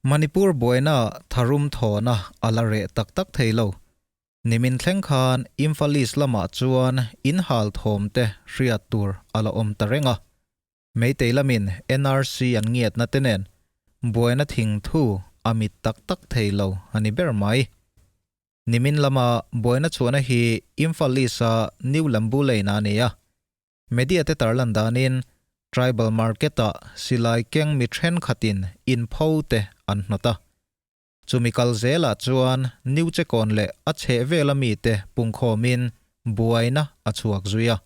Manipur buaina tharum thawhna a la reh tak tak thei lo. Nimin thleng khan Imphal East lamah chuan inhal thawm te hriat tur a la awm ta reng a. Meitei lamin NRC an ngiatna te nen buaina thingthu a mit tak tak thei lo a ni ber mai. Nimin lama buaina chhuahna hi Imphal East-a New Lambu Lane-ah a ni a. Media te tarlan danin Tribal Market-ah silai keng mi thenkhatin inpho te an hnawt a. Chumi kal zelah chuan New Chekawn leh a chhehvela mite pungkhawmin buaina a chhuak zui a.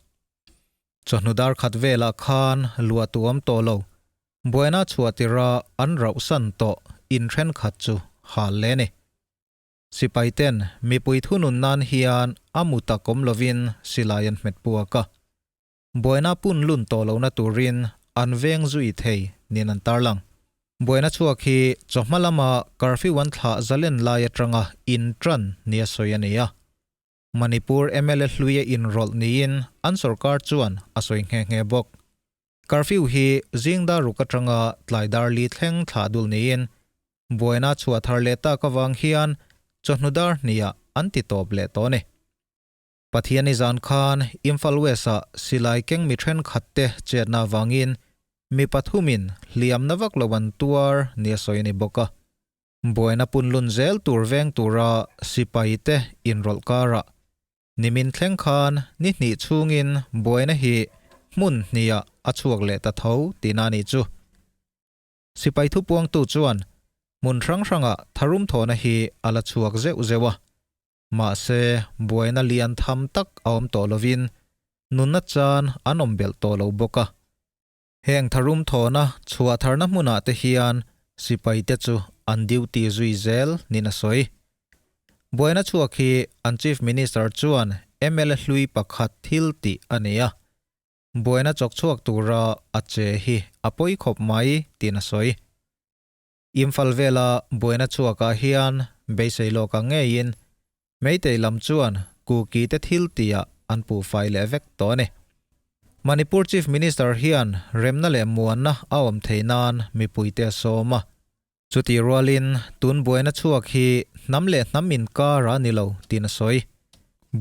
Chawhnu dar khat velah khan luah tu awm tawh lo, buaina chhuah tirha an rauhsan tawh in thenkhat chu hal leh a ni. Sipai ten mipui thunun nan hian a mu tak awm lovin silai an hmet puak a. Buaina pun lun tawh lohna turin an veng zui thei niin an tarlang. Buaina chhuak hi chawhma lama curfew an thlah zalen lai atanga in tan nia sawi a ni a. Manipur mla hluia inrawlh niin an sorkar chuan a sawi nghe nghe bawk. Curfew hi zing dar ruk atanga tlai dar li thleng thlah dul niin buaina chhuah thar leh tak avang hian chawhnu dar hniah an ti tawp leh tawh a ni. Pathiani zan khan Imphal West-ah silai keng mi thenkhat te chetna avangin mi pathumin hliamna vak lo an tuar nia sawi a ni bawk a. Buaina punlun zel tur veng tura sipai te inrawlh karah Nimin thleng khan ni hnih chhungin buaina hi hmun hniah a chhuak leh ta tho tihna a nih chu. Sipai thupuangtu chuan hmun hrang hrangah tharum thawhna hi a la chhuak zeuh zeuh a. Mahse, buaina lian tham tak a awm tawh lovin nunna chan an awm belh tawh lo bawk a. Heng tharum thawhna chhuah tharna hmunah te hian sipaite chu an duty zui zel niin a sawi. Buaina chhuak hi an Chief Minister chuan mla hlui pakhat thil tih a ni a, buaina chawk chhuak tura a che hi a pawi khawp mai tiin a sawi. Imphal vela buaina chhuakah hian beisei lawkah ngeiin Meitei lam chuan Kuki te thil tihah an puh fai leh vek tawh a ni. Manipur Chief Minister hian remna leh muanna a awm theih nan mipuite a sawm a. Chutih rualin tun buaina chhuak hi hnam leh hnam inkar a ni lo tiin a sawi.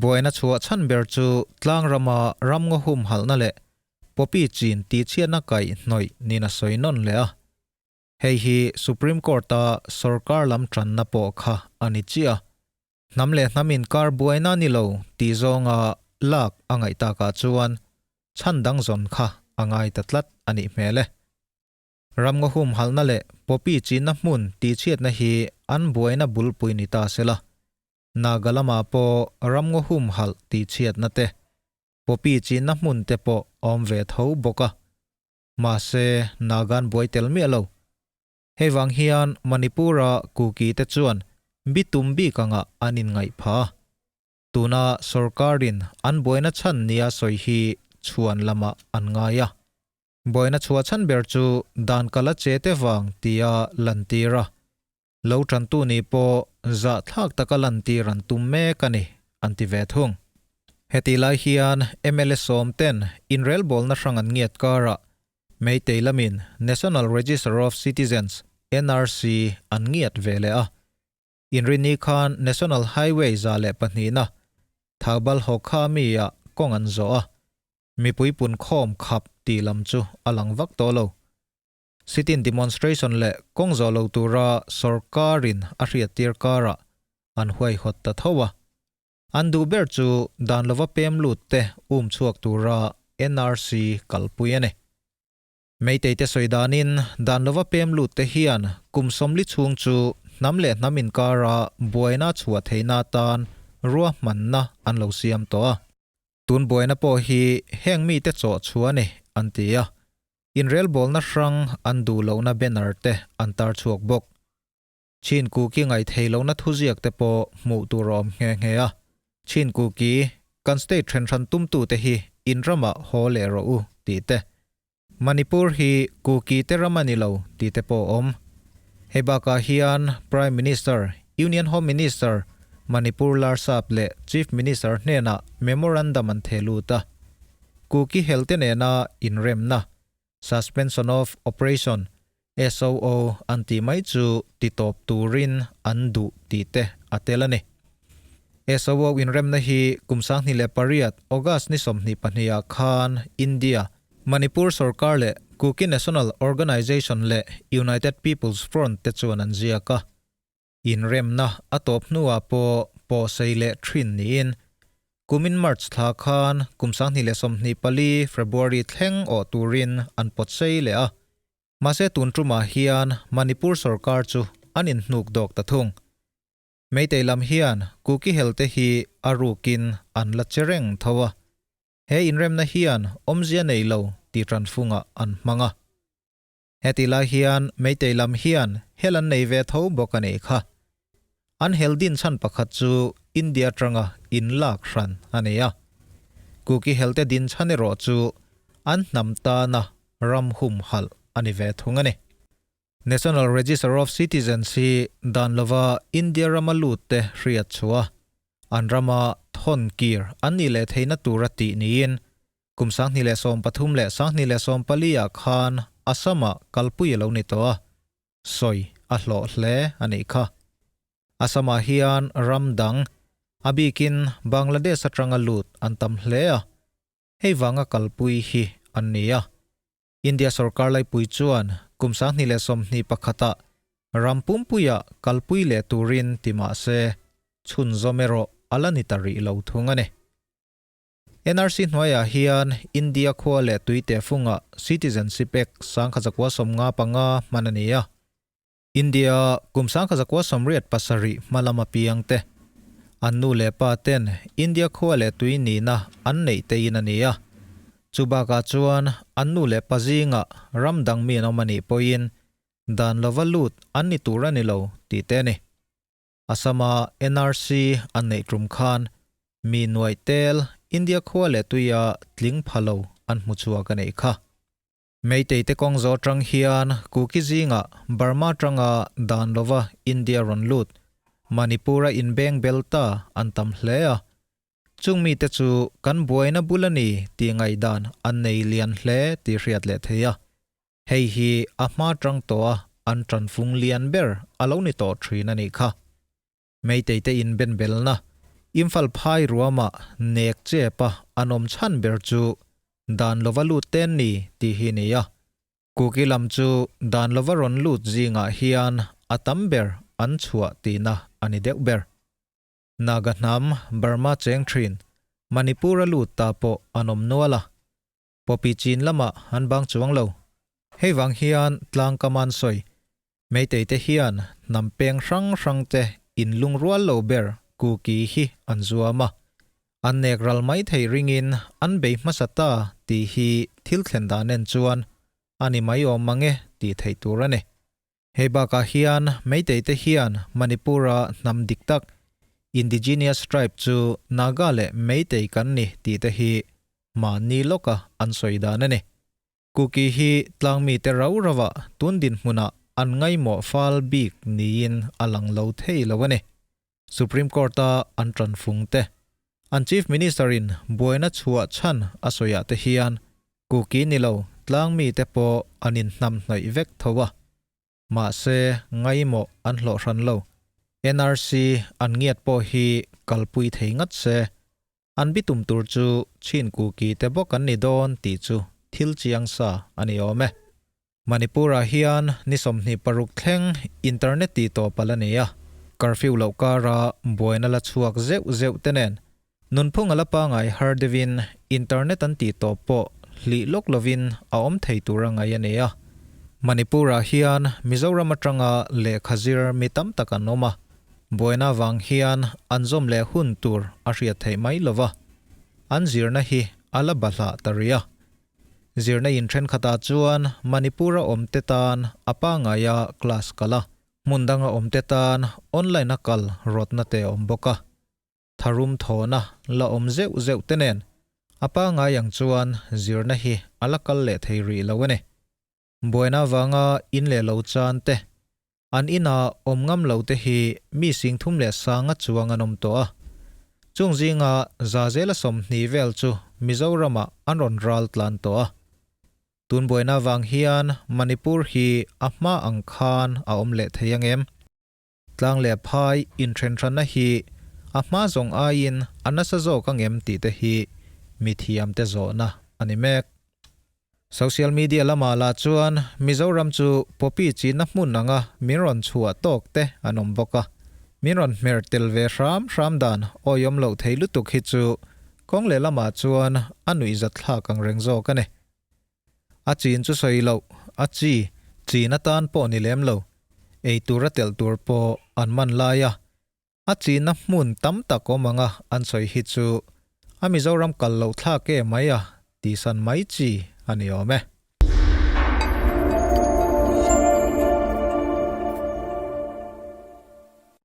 Buaina chhuah chhan ber chu tlang rama ramngaw humhalhna leh poppy chin tihchhiatna kaih hnawih niin a sawi nawn leh a. Hei hi Supreme Court-a sorkar lam tanna pawh kha a ni chiah a. Hnam leh hnam inkar buaina ni lo tih zawnga lak a ngaih takah chuan chhan dang zawn kha a ngai ta tlat a nih hmel e. Ramngaw humhalhna leh poppy chinna hmun tihchhiatna hi an buaina bulpui ni ta se la. Naga lamah pawh ramngaw humhalh tihchhiatna te, poppy chinna hmun te pawh a awm ve tho bawk a. Mahse, Naga an buai tel miah lo. Hei vang hian Manipur-a Kuki te chuan bitum bik anga an inngaih pha a. Tuna sorkarin an buaina chhan nia sawi hi chhuan lamah an ngai a. Buaina chhuah chhan ber chu dan kala che te vang tia lantir a. Lo tantu nih pawh zahthlak taka lantir an tum mek a ni, an ti ve thung. Hetih lai hian mla sawm ten inrelbawlna hrang an ngiat karah Meitei lamin National Register of Citizens, NRC, an ngiat ve leh a. Inrinni khan National Highway 102na Thoubal Hawkha mi-ah kawng an zawh a, mipui punkhawm khap tih lam chu a lang vak tawh lo. Sit-in demonstration leh kawng zawh lo tura sorkarin a hriattir karah an huaihawt ta tho a. An duh ber chu dan lova pem lut te um chhuak tura NRC kalpui a ni. Meitei te sawi danin dan lova pem lut te hian kum 40 chhung chu hnam leh hnam inkara buaina chhuah theihna atan ruahmanna an lo siam tawh a. Tun buaina pawh hi heng mite chawh chhuah a ni an ti a. Inrelbawlna hrang an duh lohna banner te an tar chhuak bawk. Chin Kuki ngaihthei lohna thuziak te pawh hmuh tur a awm nghe nghe a. Chin Kuki, kan state then hran tumtute hi in ramah haw leh rawh u tih te. Manipur hi Kuki te ram a ni lo tih te pawh a awm. Hei bakah hian Prime Minister, Union Home Minister, Manipur Larsap leh Chief Minister hnenah memorandum an theh lut a. Kuki helte nena inremna, suspension of operation, SOO an tih mai chu titawp turin an duh tih te a tel a ni. SOO inremna hi kum 2008 August ni 22 ah khan India, Manipur sorkar leh Kuki National Organisation leh United People's Front te chuan an ziak a. Inremna a tawp hnuah pawh pawhsei leh thin niin kumin March thla khan kum 2024 February thleng awh turin an pawtsei leh a. Mahse tun tumah hian Manipur sorkar chu an inhnuk dawk ta thung. Meitei lam hian Kuki helte hi a rukin an la che reng tho a. He inremna hian awmzia nei lo tih tanfungah an hmang a. Heti lai hian Meitei lam hian hel an nei ve tho bawk a nih kha. An hel din chhan pakhat chu India atanga inlak hran a ni a. Kuki helte din chhan erawh chu an hnam tana ram humhalh a ni ve thung a ni. National Register of Citizens hi dan lova India rama lut te hriat chhuah a, an rama thawn kir an nih leh theihna tura tih niin kum 2013 leh 2014 ah khan Assam-ah kalpui a lo ni tawh a, sawi a hlawh hle a nih kha. Assam-ah hian ram dang, a bikin Bangladesh atanga lut an tam hle a, hei vanga kalpui hi an ni a. India sorkar laipui chuan kum 2021 ah ram pumpuia kalpui leh turin ti mah se, chhunzawm erawh a la ni ta rih lo thung a ni. NRC hnuaiah hian India khua leh tui tehfungah Citizenship Act 1955 hman a ni a. India kum 1987 hma lama piang te, an nu leh pa ten India khua leh tui nihna an neih te in a ni a. Chu bakah chuan an nu leh pa zingah ram dang mi an awm a nih pawhin dan lova lut an ni tur a ni lo tih te a ni. Assam-a NRC an neih tum khan mi nuaih tel India khua leh tuia tling pha lo an hmu chhuak a neih kha. Meitei te kawng zawh atang hian Kuki zingah Burma atanga dan lova India rawn lut, Manipur-a inbeng bel ta an tam hle a. Chung mite chu kan buaina bul a ni tih ngaihdan an nei lian hle tih hriat leh thei a. Hei hi a hma tang tawh a an tanfung lian ber a lo ni tawh thin a nih kha. Meitei te inben belna, Imphal phai ruama nek chepa an awm chhan ber chu dan lova lut ten ni tih hi ni a. Kuki lam chu dan lova rawn lut zingah hian a tam ber an chhuah tihna a ni deuh ber. Naga hnam Burma cheng thin, Manipur-a lut ta pawh an awm nual a. Poppy chin lamah an bang chuang lo. Hei vang hian tlang ka man sawi. Meitei te hian hnam peng hrang hrang te in lungrual lo ber Kuki hi an zuam a. An nek ral mai thei ringin an bei hmasa ta tih hi thil thlen dan en chuan a ni mai awm mang e tih theih tur a ni. Hei bakah hian Meitei te hian Manipur-a hnam dik tak, indigenous tribe chu Naga leh Meitei kan ni tih te hi mahni lawka an sawi dan a ni. Kuki hi tlangmite rau rauah tun dinhmunah an ngaihmawh fal bik niin a lang lo thei lo a ni. Supreme Court-a an tanfung te, an Chief Minister-in buaina chhuah chhan a sawiah te hian Kuki ni lo tlangmite pawh an inhnamhnawih vek tho a. Mahse, ngaihmawh an hlawh hran lo. NRC an ngiat pawh hi kalpui thei ngat se, an bitum tur chu Chin Kuki te bawk an ni dawn tih chu thil chiang sa a ni awm e. Manipur-ah hian ni 26 thleng internet tih tawh palh a ni a, curfew loh kara buaina la chhuak zeuh zeuh te nen nunphung a la pangai har deuhin internet an tih tawh pawh hlih lawk lovin a awm thei tur a ngaih a ni a. Manipur-ah hian Mizoram atanga lehkha zir mi tam tak an awm a, buaina vang hian an zawm leh hun tur a hriat theih mai lova, an zirna hi a la bahlah ta rih a. Zirna in thenkhatah chuan Manipur-a awmte tan a pangaia class kal a, hmun danga awmte tan online-a kal rawtna te a awm bawk a. Tharum thawhna la awm zeuh zeuh te nen a pangai ang chuan zirna hi a la kal leh thei rih lo a ni. Buaina avanga in leh lo chan te, an ina awm ngam lo te hi mi 31,000 chuang an awm tawh a. Chung zinga 120 vel chu Mizoramah an rawn ral tlan tawh a. Tun buaina vang hian Manipur hi a hma ang khan a awm leh thei ang em? Tlang leh phai inthenhranna hi a hma zawng aiin a nasa zawk ang em tih te hi mithiamte zawhna a ni mek. Social media lamah lah chuan Mizoram chu poppy chinna hmun anga min rawn chhuah tawk te an awm bawk a, min rawn hmer tel ve hram hram dan awihawm loh thei lutuk hi chu kawng leh lamah chuan a nuihzat thlak ang reng zawk a ni. A chin chu sawi loh, a chi, chin atan pawh ni lem lo, ei tura telh tur pawh an man lai a, a chinna hmun tam tak awm anga an sawi hi chu a Mizoram kal loh thlak em mai a, tihsan mai chi a ni awm e.